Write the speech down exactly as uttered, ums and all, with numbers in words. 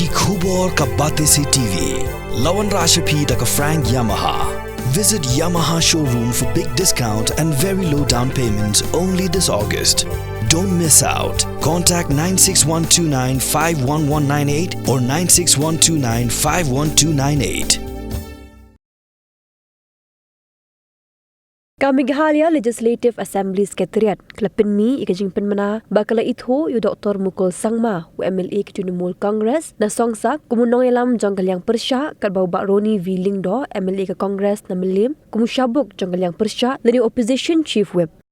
Ki khubor ka Batesi T V. La wanrah sha phi da ka Frank Yamaha. Visit Yamaha showroom for big discount and very low down payments only this August. Don't miss out. Contact nine six one two nine five one one nine eight or nine six one two nine five one two nine eight. Ka Meghalaya Legislative Assembly Secretariat ka la pynmih ïa ka jingpynmynna ba ka la ithuh ïa u Doctor Mukul Sangma, u M L A ka Trinamool Congress na Songsa, kum u nongïalam jong ka liang pyrshah, katba u Bah Ronnie V Lyngdoh, M L A ka Congress na Mylliem, kum u shabuk jong ka liang pyrshah lane Opposition Chief Whip.